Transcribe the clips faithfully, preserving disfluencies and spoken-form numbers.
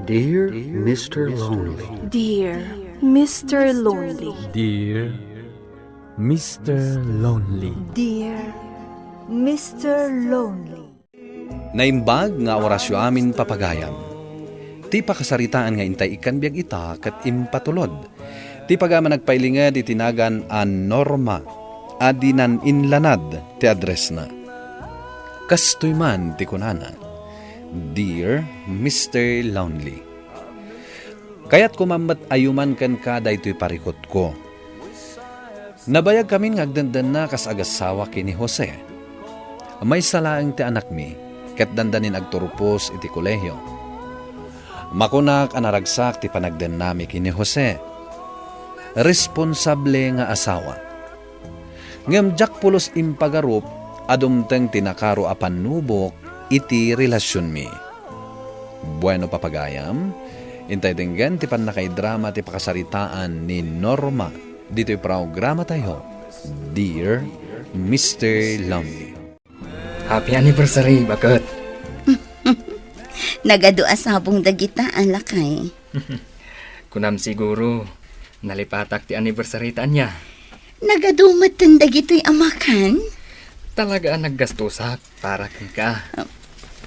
Dear Mister Lonely. Dear Mister Lonely. Dear Mister Lonely. Dear Mister Lonely. Naimbag nga orasyo amin, papagayam. Ti pakasaritaan nga intay ikkan biag ita ket impatulod ti pagayam a nagpailinged iti nagan a Norma a dinan inlanad ti addressna. Kastoy man ti kunana, "Dear Mister Lonely, kayatko man met a yuman kenka daytoy parikutko. Nabayagkamin nga agdendenna kas agassawa ken ni Jose. Maysa laeng ti anakmi, ket dandanin agturpos iti kolehiyo. Makunak a naragsak ti panagdennami ken ni Jose. Responsable nga asawa. Ngem diak pulos impagarup a dumteng ti nakaro a pannubok iti relasionmi." Bueno, papagayam, intay denggen ti pannakaidrama ti pakasaritaan ni Norma ditoy programatayo, Dear Mister Lonely. Happy anniversary, baket. Nagadu a sabong dagita, a lakay. Kunam siguro, nalipatak ti anniversary ta ania. Nagadu metten dagitoy a makan? Talaga a naggastosak para kenka.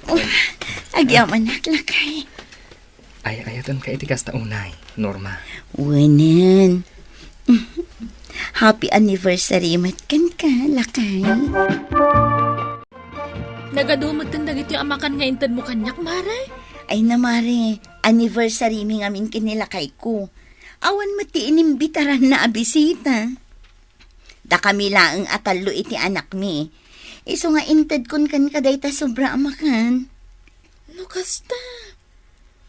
Oh, agyamanak, lakay. Ay-ayatenka iti kasta unay, Norma. Wenen. Happy anniversary met kenka, lakay. Nagadu metten dagitoy a makan nga intedmo kaniak, mare? Ay na, mare, anniversary mi ngamin ken ni lakayko. Awan met ti inimbitaranna a bisita. Dakami laeng a tallo iti anakmi. Isu nga intedkon kenka dayta sobra a makan. No kasta,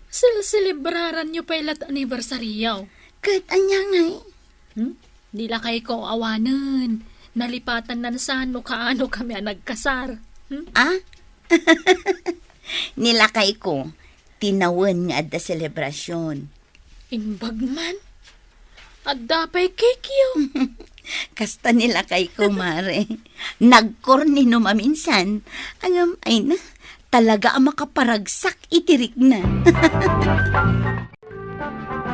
selselebraranyo pay la ti anniversaryo. Ket ania ngay? Hmm? Ni lakayko awanen. Nalipatanna saan no kaano kami a nagkasar. Hmm? Ah? Ni lakayko, tinawen nga adda selebrasyon. Imbag man. Adda pay cake-yo. Kasta ni lakayko, mare. Nagkorni no maminsan. Ngem, ay na, talaga a makaparagsak iti rikna.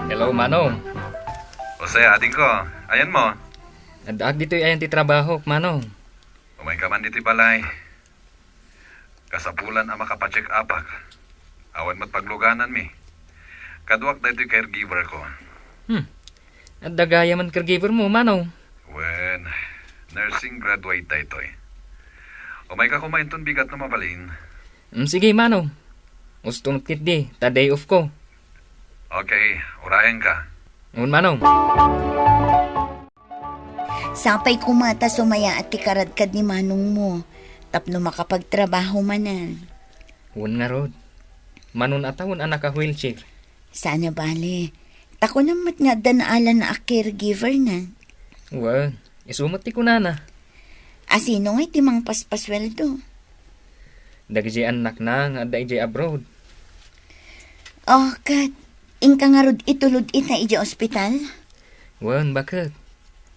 Hello, Manong. Jose, adingko, ayanmo? Addaak ditoy ayan ti trabahok, Manong. Umayka man ditoy balay. Kasapulan a makapacheck-upak. Awan met paglugananmi. Kaduak daytoy caregiver ko. Hmm. Adda gayam a caregiver mo, Manong? Wen, nursing graduate daytoy. Umayka koma inton bigat no mabalin. Hmm, sige, Manong. Usto met ketdi, ta day off ko. Okay, urayenka. Wen, Manong. Sapay koma ta sumayaat ti karadkad ni manongmo tapno makapagtrabaho manen. Wen ngarud, Manong, a tawen a naka-wheelchair. Saan a bale. Ta kunam met nga adda naalana a caregiver na. Wen, isu met ti kunana. A sino ngay ti mangpaspasueldo? Dagiti annakna nga adda idiay abroad. Oh, ket inka ngarud itulod ita idiay ospital? Wen, baket.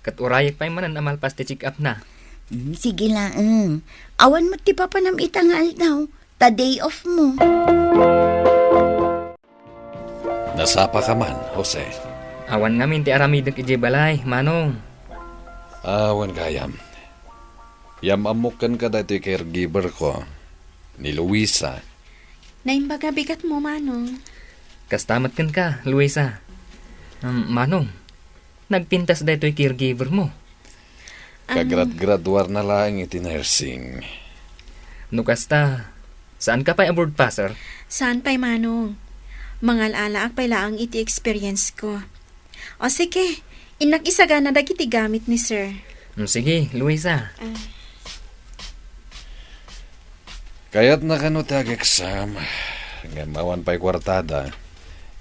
Ket urayek pay manen a malpas ti check-up na. Hmm, sige laeng. Awan met ti papanam ita nga aldaw, ta day off mo. Nasapaka man, Jose? Awan ngamin ti aramidek idiay balay, Manong. Awan gayam. Yam-ammok kenka daytoy caregiver ko, ni Luisa. Naimbag a bigat mo, Manong. Kasta met kenka, Luisa. Um, Manong, nagpintas daytoy caregiver mo. Am- Kagradgraduarna laeng iti nursing. No kasta, saanka pay a board passer? Saan pay, Manong. Mangal-alaak pay laeng iti experience ko. O sige, innak isagana dagiti gamit ni Sir. Mm, sige, Luisa. Ah. Kayatna kano ti ag-exam, ngem awan pay kuartada,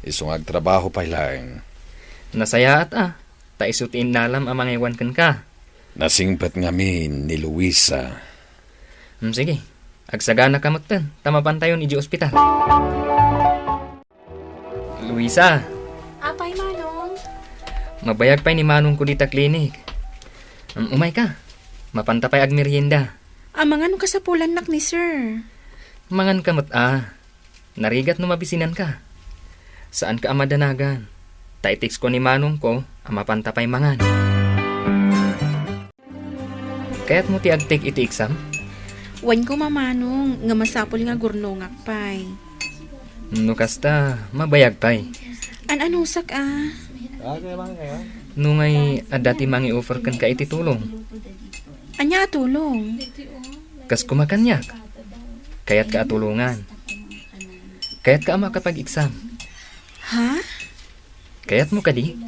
isu nga agtrabaho pay laeng. Nasayaat a, ta isu ti innalam a mangaywan kenka. Nasingpet ngamin ni Luisa. Mm, sige, agsaganaka metten, ta mapantayon idiay ospital. Luisa. Apay, Manong? Mabayag pay ni Manongko dita klinik. Um, umayka. Mapanta pay agmerienda. Amangan no kasapulannak ni Sir. Manganka met a. Narigat no mabisinanka. Saanka a madanagan. Ta i-text ko ni manongko a mapanta pay mangan. Kayatmo ti agtake iti exam? Wen koma, manong, nga masapul nga agurnongak pay. No kasta, mabayag pay. An-anusak a? No ngay, adda ti mangi-offer kenka iti tulong. Ania a tulong? Kas koma kaniak. Kayatka a tulongan. Kayatka a makapag-exam. Ha? Kayatmo kadi?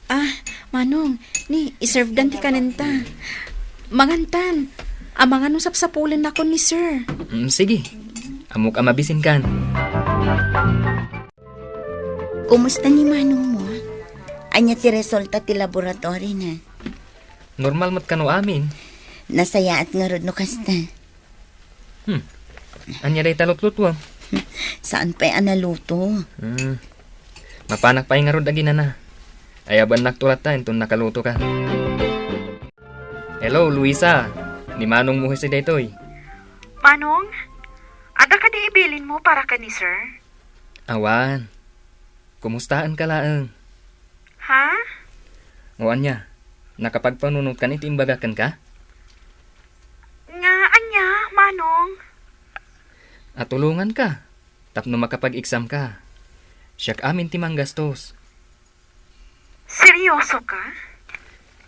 Ah, manong, ni, iservedan ti kanenta. Mangantan. Amangan no sapsapulennakon ni sir. Mm, sige. Ammok a mabisinkan. Kumusta ni manongmo? Ania ti resulta ti laboratory na? Normal met kano amin. Nasayaat ngarud no kasta. Hmm. Ania dayta lutlutuam? Saan pay a naluto. Hmm. Mapanak pay ngarud a ginana. Ayabannakto latta inton nakalutoka. Hello, Luisa. Ni manongmo Jose daytoy. Manong, adda kadi ibilinmo para ken ni sir? Awan. Kumustaanka laeng? Ha? O ania, nakapagpanunotkan iti imbagak kenka? Nga ania, manong? A tulonganka tapno makapag-examka. Siak amin ti manggastos. Seryosoka?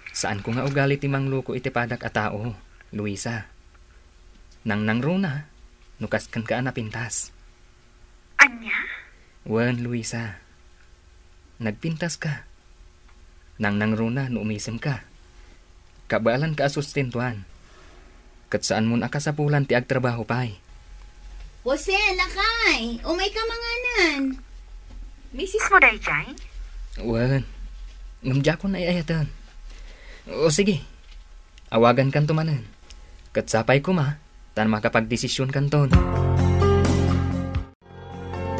Saanko nga ugali ti mangloko iti padak a tao, Luisa. Nangnangruna no kas kenka a napintas. Ania? Wen, Luisa. Nagpintaska. Nangnangruna no umisemka. Kabaelanka a sustentuan. Ket saanmon a kasapulan ti agtrabaho pay. Jose, lakay! Umayka manganan! Misismo daydiay? Wen. Ngem diakon ay-ayaten. O sige. Awagankanto manen. Ket sapay koma, ta makapagdesisionkanton.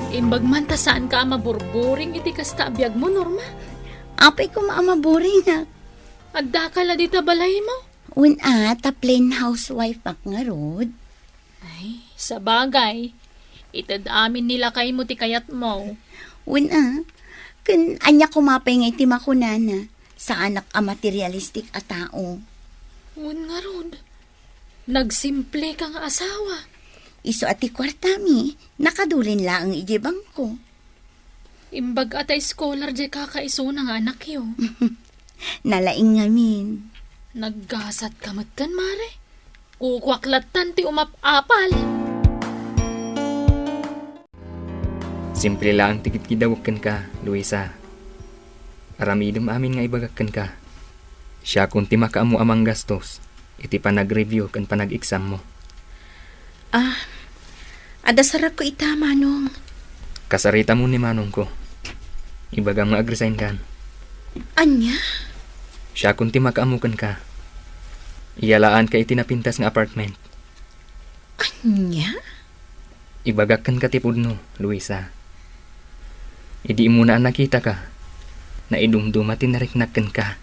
Imbag man ta saanka a maburburing iti kasta a biagmo, Norma? Apay koma a maburingak? Addaka la dita balaymo? Wen a, ta plain housewife-ak ngarud. Ay, sabagay. Ited amin ni lakaymo ti kayatmo. Wen a, ken ania koma pay ngay ti makunana? Saanak a materialistic a tao. Wen ngarud. Nagsimple ka nga asawa. Isu a ti kuartami, nakadurin laeng idiay bangko. Imbag a ta scholar diay kakaisuna nga anakyo. Nalaing ngamin. Naggasat ka metten, Mare. Kukuak lattan ti umap-apal. Simple laeng ti gidgidawek kenka, Luisa. Aramidem amin nga ibagak kenka. Siakon ti makaammo a manggastos iti panag-review ken panag-exammo. Ah, adda sarakko ita, Manong. Kasaritam ni manongko. Ibagam nga agresign kan. Ania? Siakon ti makaammo kenka. Iyalaanka iti napintas nga apartment. Ania? Ibagak kenka ti pudno, Luisa. Idi immuna a nakitaka, naidumduma ti nariknak kenka.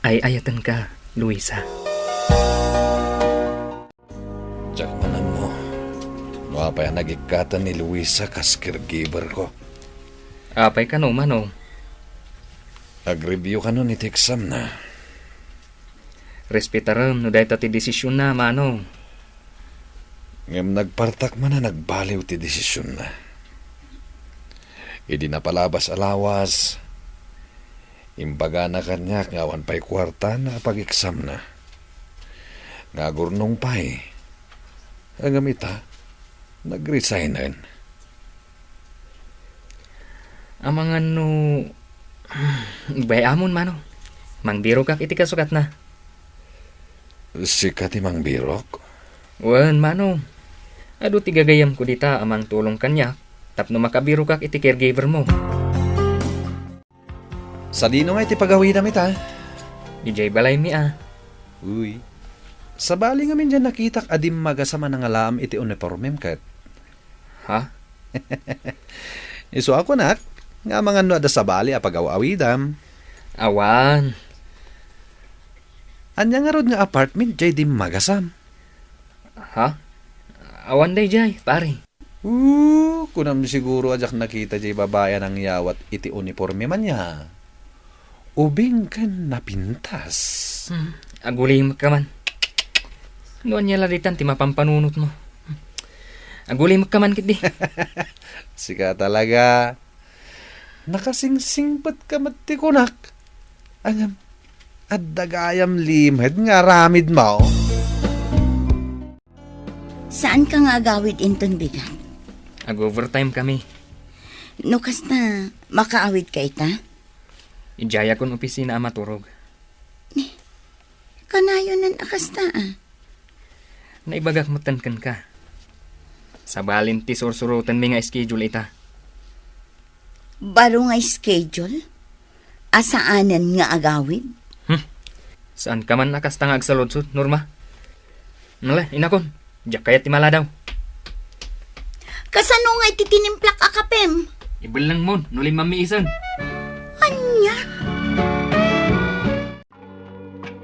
Ay-ayatenka, Luisa. Diak man ammo no apay a nagikkatan ni Luisa kas caregiver ko. Apay kano, Manong? Ag-review kanon iti exam na. Respetarem no dayta ti desisionna, Manong. Ngem nagpartak man a nagbaliw ti desisionna. Idi napalabas a lawas, imbagana kaniak nga awan pay kuartana a pag-examna. Nga agurnong pay. Ngem ita, nagresignen. Amangan no, bay-amon, Manong. Mangbirokak iti kasukatna. Sika ti mangbirok? Wen, Manong. Adu ti gagayemko dita a mangtulong kaniak tapno makabirokak iti caregiver mo. Sadino nga iti pagawidam ita? Idiay balaymi a. Uy. Sabali ngamin diay nakitak a dimmagasam a nangalaam iti unipormem ket. Ha? Isu a kunak, nga amangan no adda sabali a pagaw-awidam. Awan. Ania ngarud nga apartment diay dimmagasam? Ha? Awan daydiay, pare. Uh, kunam siguro a diak nakita jay babai a nangyawat iti uniporme man ya. Ubing ken napintas. Hmm, agulimekka man. No ania la ditan ti mapampanunotmo? Agulimekka man ketdi. Sika talaga. Nakasingsingpetka met ti kunak. Ngem, adda gayam limed nga aramidmo. Saanka nga agawid inton bigat? Ag-overtime kami. No kasta, makaawidka ita? Idiayakon opisina a maturog. Ni, kanayonen a kasta, a? Naibagak metten kenka. Sabalin ti sursurotenmi nga schedule ita. Baro nga schedule? A saanen nga agawid? Hmm. Saanka man a kasta nga agsaludsod, Norma? Nala, inakon. Diak kayat ti maladaw. Kasano nga iti tinimplak a kapem? Ibellengmon no limmammi isen. Ania?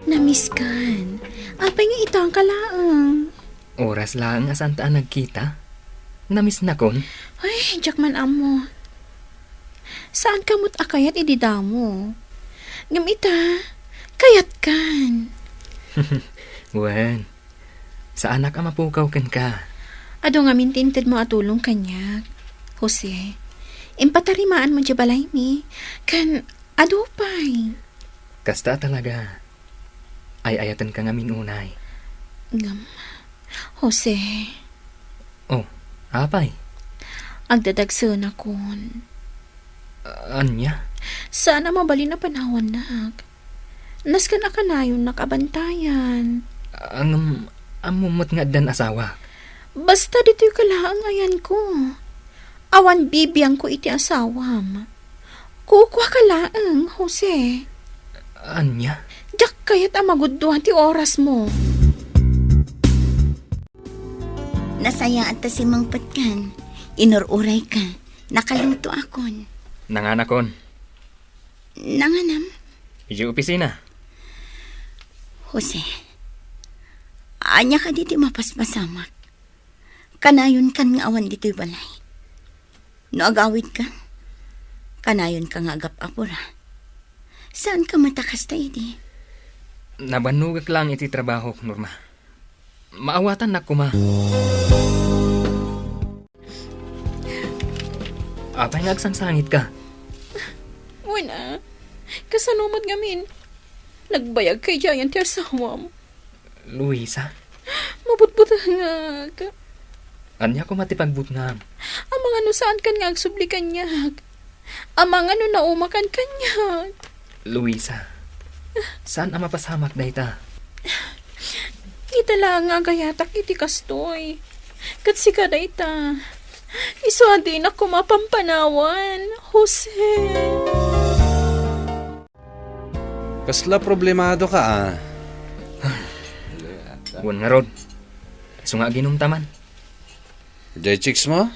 Namiskan. Apay nga itangka laeng? Oras laeng a saanta a nagkita. Namisnakon. Ay, diak man ammo. Saanka met a kayat idi damo. Ngem ita, kayatkan. Wen, saanak a mapukaw kenka. Adu ngamin ti intedmo a tulong kaniak, Jose. Impatarimaanmo diay balaymi, ken adu pay. Kasta talaga. Ay-ayatenka ngamin unay. Ngem, Jose. Oh, apay? Agdadagsenakon. Ania? Saan a mabalin a panawannak. Nasken a kanayonnak a bantayan. Ngem, ammom met nga addan asawa. Basta ditoyka laeng ayanko. Awan bibiangko iti asawam. Kukuaka laeng, Jose. Ania? Diak kayat a magudua ti orasmo. Nasayaat ta simmangpetkan. Inur-urayka. Nakalutoakon. Nanganakon. Nanganam? Idiay opisina. Jose, ania kadi ti mapaspasamak? Kanayonkan nga awan ditoy balay. No agawidka, kanayonka nga agap-apura. Saanka met a kasta idi? Nabannogek laeng iti trabahok, Norma. Maawatannak koma. Apay nga agsangsangitka? Wen a, kasano met ngamin? Nagbayagka idiayen ti asawam. Luisa? Mabutbutengak. Ania koma ti pagbutngam? Amangan no saankan nga agsubli kaniak. Amangan no naumakan kaniak. Luisa, saan a mapasamak dayta? Ita laeng nga agayatak iti kastoy. Ket sika dayta. Isu a dinak koma pampanawan, Jose. Kasla problemadoka, a? Wen ngarud. Isu nga aginumta man. Diay chicks mo?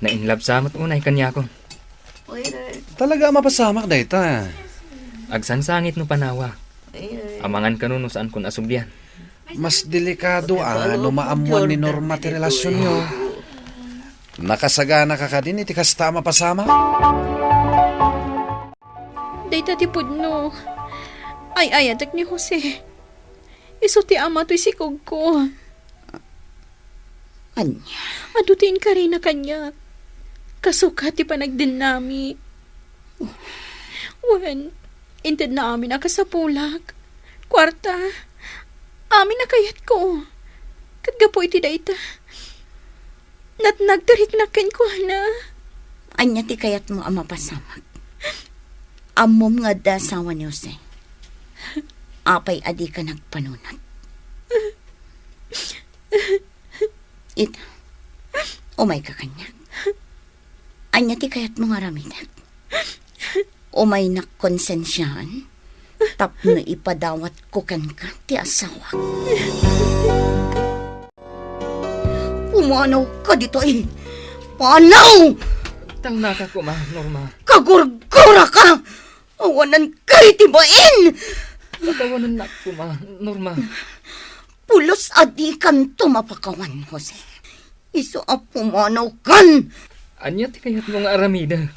Na-in love sa met unay kaniakon. Talaga a mapasamak dayta. Agsangsangit no panawa. Amangan kano no saankon a sublian. Mas delikado a no maammuan ni Norma ti relasionyo. Nakasaganaka kadin iti kasta a mapasamak? Dayta ti pudno. Ay-ayatek ni Jose. Isu ti ama toy sikogko. Ania? Adu ti inkarina kaniak. Kasuka ti panagdennami. Wen, intedna amin a kasapulak. Kuarta, amin a kayatko. Ket gapu iti dayta, natnag ti riknak kenkuana. Ania ti kayatmo a mapasamak? Ammom nga adda asawa ni Jose. Apay a dika nagpanunot? Ita, umayka kaniak. Ania ti kayatmo nga aramidek? Umaynak konsensiaan tapno ipadawatko kenka ti asawak. Pumanawka ditoy! Panaw! Talnaka koma, Norma. Kagurguraka! Awananka iti bain! Pakawanennak koma, Norma. Pulos a dikanto mapakawan, Jose. Isu a pumanaw kan! Ania ti kayatmo nga aramidek?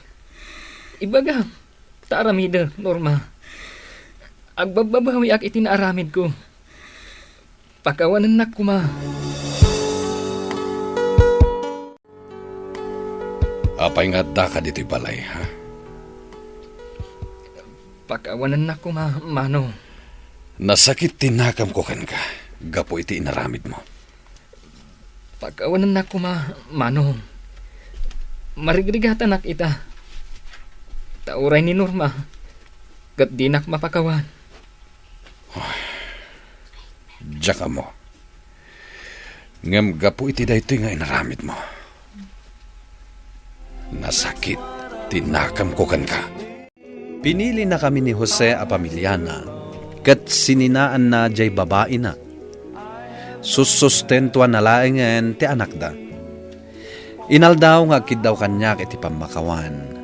Ibagam, ta aramidek, Norma. Agbabbabawiak iti naaramidko. Pakawanennak koma. Apay nga addaka ditoy balay, ha? Pakawanennak koma, Manong. Nasakit ti nakamko kenka gapu iti inaramidmo. Pakawanennak koma, Manong. Marigrigatanak ita. Ta uray ni Norma, ket dinak mapakawan. Diak ammo. Ngem gapu iti daytoy nga inaramidmo, nasakit ti nakamko kenka. Pinilinakami ni Jose a pamiliana, ket sininaanna jay babaina. Sussustentuanna laengen ti anakda. Inaldaw nga agkiddaw kaniak iti pammakawan.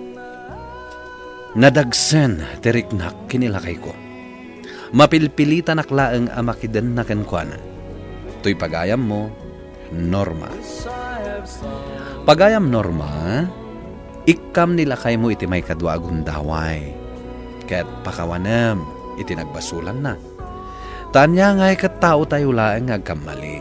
Nadagsen ti riknak ken ni lakayko. Mapilpilitanak laeng a makidenna kenkuana. Toy pagayammo, Norma. Pagayam Norma, ikkam ni lakaymo iti maikadua a gundaway, ket pakawanem iti nagbasolanna. Ta ania ngay ket taotayo laeng nga agkammali.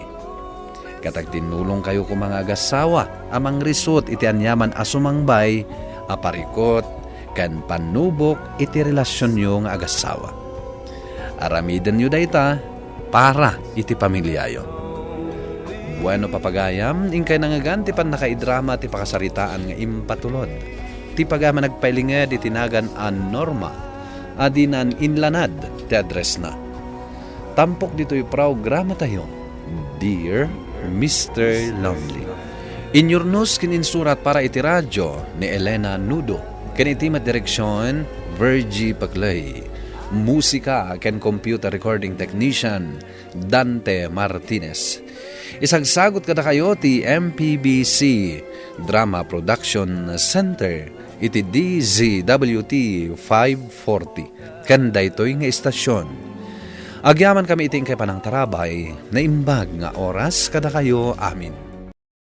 Ket agtinnulongkayo koma nga agassawa a mangrisut iti aniaman a sumangbay a parikut ken pannubok iti relasionyo nga agassawa. Aramidenyo dayta para iti pamiliayo. Bueno, papagayam, inkay nangngegan ti pannakaidrama ti pakasaritaan nga impatulod. Ti pagayam a nagpailinged iti nagan a Norma a dinan inlanad ti addressna. Tampok ditoy programatayo, Dear Mister Lonely. Inyurnos ken insurat para iti radyo ni Elena Nudo, ken iti met direksion, Virgie Paclay. Musika ken computer recording technician, Dante Martinez. Isagsagut kadakayo ti M P B C Drama Production Center iti D Z W T five forty ken daytoy nga istasion. Agyamankami iti inkay panangtarabay, naimbag nga oras kadakayo amin.